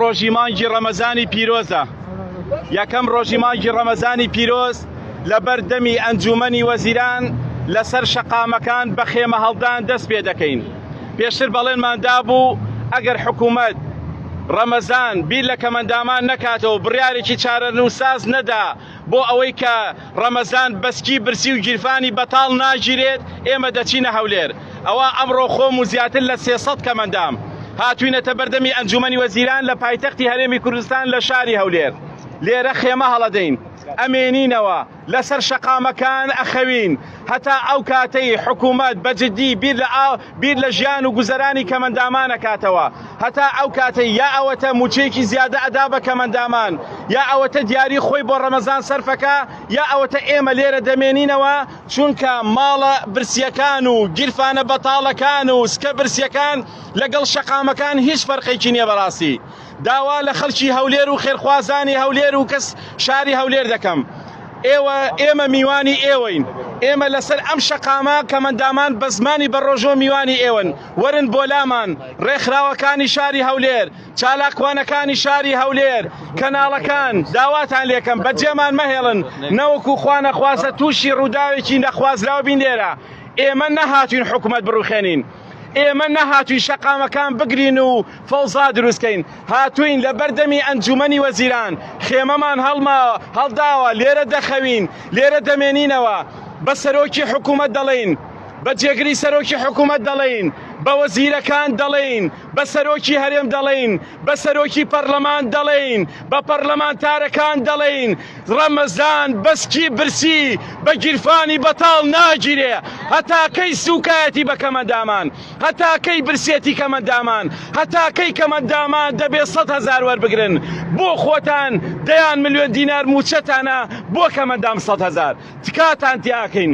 ڕۆژی مانگی ڕەمەزانی پیرۆزە یەکەم ڕۆژی مانگی ڕەمەزانی پیرۆز لەبەر دەمی ئەنجومەنی وەزیران لەسەر شەقامەکان بە خێمە هەڵدان دەست پێ دەکەین پێشتر بەڵێنمان دابوو ئەگەر حکوومەت ڕەمەزان بیر لە کەمەندامان نەکاتەوە بڕیارێکی چارەنووساز نەدا بۆ ئەوەی کە ڕەمەزان بەسکی برسی و گیرفانی بەتاڵ ناگیرێت ئێمە دەچینە هەولێر ئەوا ئەمڕۆ خۆم و زیاتر لە 300 کەمەندام هاتوینەتە بەردەمی ئەنجومەنی وەزیران لە پایتەختی هەرێمی کوردستان لە شاری هەولێر لێرە خێمە هەڵەدەین ئەمێنینەوە لەسەر شەقامەکان ئەخەوین هەتا ئەو کاتەی حکوومەت بە جدی بیر لە ئاو بیر لە ژیان و گوزەرانی کەمەندامان ئەکاتەوە هەتا ئەو کاتەی یا ئەوەتە موچەیەکی زیادە ئەدا بە کەمەندامان یا ئەوەتە دیاری خۆی بۆ ڕەمەزان سەرفەکا یا ئەوەتە ئێمە لێرە دەمێنینەوە چونکە ماڵە برسیەکان و گیرفانە بەتاڵەکان و سکە برسیەکان لەگەڵ شەقامەکان هیچ فەرقێکی نییە بەڕاستی داوا لە خەڵکی هەولێر و خێرخوازانی هەولێر و کەس شاری هەولێر دەکەم ئێوە ئێمە میوانی ئێوەین ئێمە لەسەر ئەم شەقامە کەمەندامان بە زمانی بەڕۆژۆ میوانی ئێوەن وەرن بۆ لامان ڕێکخراوەکانی شاری هەولێر چالاکوانەکانی شاری هەولێر کەناڵەکان داواتان لێکەم بەجێمان مەهێڵن نەوەکو خوانەخوازە تووشی ڕووداوێکی نەخوازراو بین لێرە ئێمە نەهاتوین حکومەت بڕوخێنین ئێمە نەهاتوین شەقامەکان بگرین و فەوزا دروستکەین هاتوین لە بەردەمی ئەنجومەنی وەزیران خێمەمان هەڵماوە هەڵداوە لێرە دەخەوین لێرە دەمێنینەوە بە سەرۆکی حکوومەت دەڵێین بە جێگری سەرۆکی حکوومەت دەڵێین بە وەزیرەکان دەڵێین بە سەرۆکی هەرێم دەڵێین بە سەرۆکی پەرلەمان دەڵێین بە پەرلەمانتارەکان دەڵێین ڕەمەزان بەسکی برسی بە گیرفانی بەتاڵ ناگیرێ هەتا کەی سوکایەتی بە کەمەندامان هەتا کەی برسێتی کەمەندامان هەتا کەی کەمەندامان دەبێ 100 هەزار وەربگرن بۆ خۆتان دەیان ملیۆن دینار موچەتانە بۆ کەمەندام 100 هەزار تکاتان تیاکەین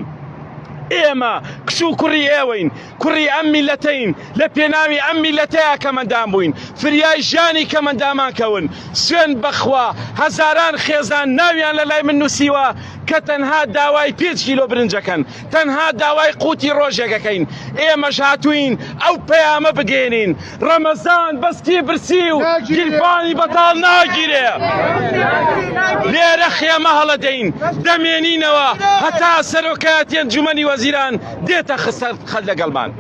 ئێمە کچ و کوڕی ئێوەین کوڕی ئەم میلەتەین لە پێناوی ئەم میلەتەیا کەمەندام بووین فریای ژیانی کەمەندامان کەون سوێن بەخوا هەزاران خێزان ناویان لە لای من نووسیوە کە تەنها داوای پێنج کیلۆ برنجەکەن تەنها داوای قوتی ڕۆژێکەکەین ئێمەش هاتوین ئەو پەیامە بگەێنین ڕەمەزان بەسکی برسی و گیرفانی بەتاڵ ناگیرێ لێرە خێمە هەڵەدەین دەمێنینەوە هەتا سەرۆکایەتی ئەنجومەنی وەزیران دێتە خسەر خەت لەگەڵمان.